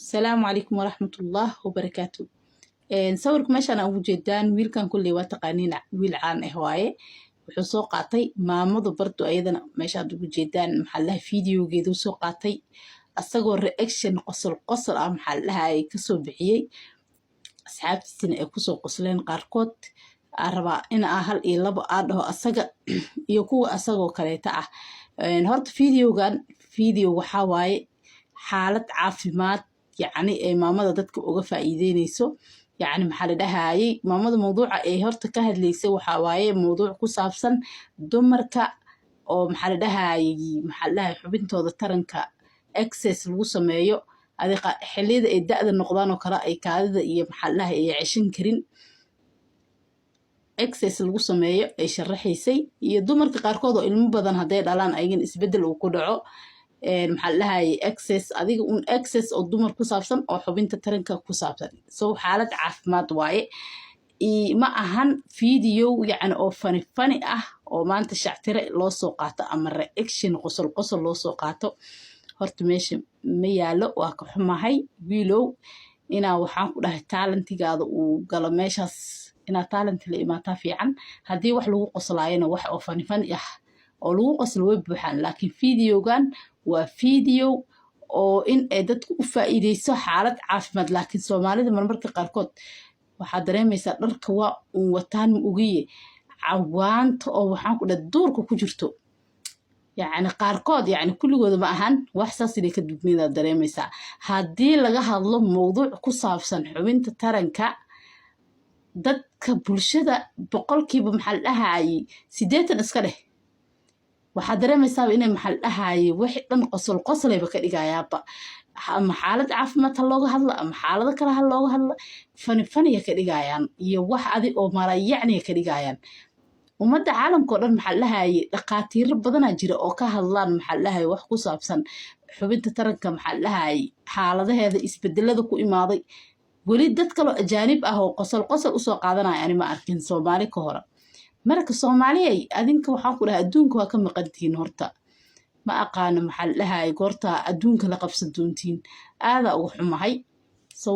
Asalaamu calaykum waraxmatullah wabarakaatu. Sawirka meeshaan aan ugu jeedaan, wiilkan kulley waa taqaaniin, wiil caan ah waaye. Wuxuu soo qaatay maamadu bardu, ayadana meeshaad ugu jeedaan, maxaa la dhahay, videogeeduu soo qaatay, asagoo reaction qosol qosol ah, maxaa la dhahay, kasoo bixiyey, asxaabtiisina ay kusoo qosleen qaarkood. Aa rabaa in aa hal iyo labo aa dhaho asaga iyo kuwa asagoo kaleeta ah. Horta videogan video waxaa waaye xaalad caafimaad, yacni ee maamada dadka uga faa'iideyneyso. Yacni, maxaa la dhahayay, maamada mawduuca ay horta ka hadlaysay waxaa waaye mawduuc ku saabsan dumarka oo, maxaa la dhahayay, xubintooda taranka excess lagu sameeyo, adiqa xilliyada ay da'da noqdaan oo kale, ay kaadida iyo, maxaa la dhahay, ay ceshan karin, excess lagu sameeyo ay sharaxaysay, iyo dumarka qaarkood oo ilmo badan hadday dhalaan ayagana isbeddel uu ku dhaco, maxaa la dhahayay, excess, adiga un excess oo dumar ku saabsan oo xubinta taranka ku saabsan. So xaalad caafimaad waaye, ma ahan video yacni oo funny funny ah oo maanta shactire loo soo qaato ama reaction qosol qosol loo soo qaato. Horta meesha ma yaalo. Waa ka xumahay wiilow, inaa, waxaan ku dhahay, talentigaada uu galo meeshaas. Inaa talent la imaataa fiican. Haddii wax lagu qoslaayana, wax oo funny funny ah oo lagu qoslo way buuxaan, laakiin videogan waa video oo in ay dadku u faa'iideyso xaalad caafimaad. Laakiin Soomaalida marmarka qaarkood waxaad dareemaysaa dharka waa uun wataan, ma ogiye, cawaanta oo, waxaan ku dhahay, duurka ku jirto, yacni qaarkood, yacni kulligooda ma ahan, wax saas inay ka dugnidaad dareemaysaa. Haddii laga hadlo mowduuc ku saabsan xubinta taranka, dadka bulshada 100%, maxaa la dhahayay, 80 iska dheh, waxaad dareemaysaaba inay, maxaa la dhahayay, wixii dhan qosol qosolayba ka dhigayaaba. Ama xaalad caafimaad ha looga hadla ama xaalado kale ha looga hadla, funny funnyya ka dhigayaan iyo wax adi oo malayacniya ka dhigayaan. Ummadda caalamka oo dhan, maxaa la dhahayay, dhaqaatiiro badanaa jira oo ka hadlaan, maxaa la dhahayay, wax ku saabsan xubinta taranka, maxaa la dhahayay, xaaladaheeda isbedelada ku imaaday. Weli dad kaloo ajaanib ah oo qosol qosol usoo qaadanaya ani ma arkin Soomaali ka hore. Marka Soomaaliyay, adinka waxaan ku dhahay, adduunka waa ka maqantihiin. Horta ma aqaano, maxaa la dhahayay, goortaa adduunka la qabsan doontiin. Aadaa uga xumahay. So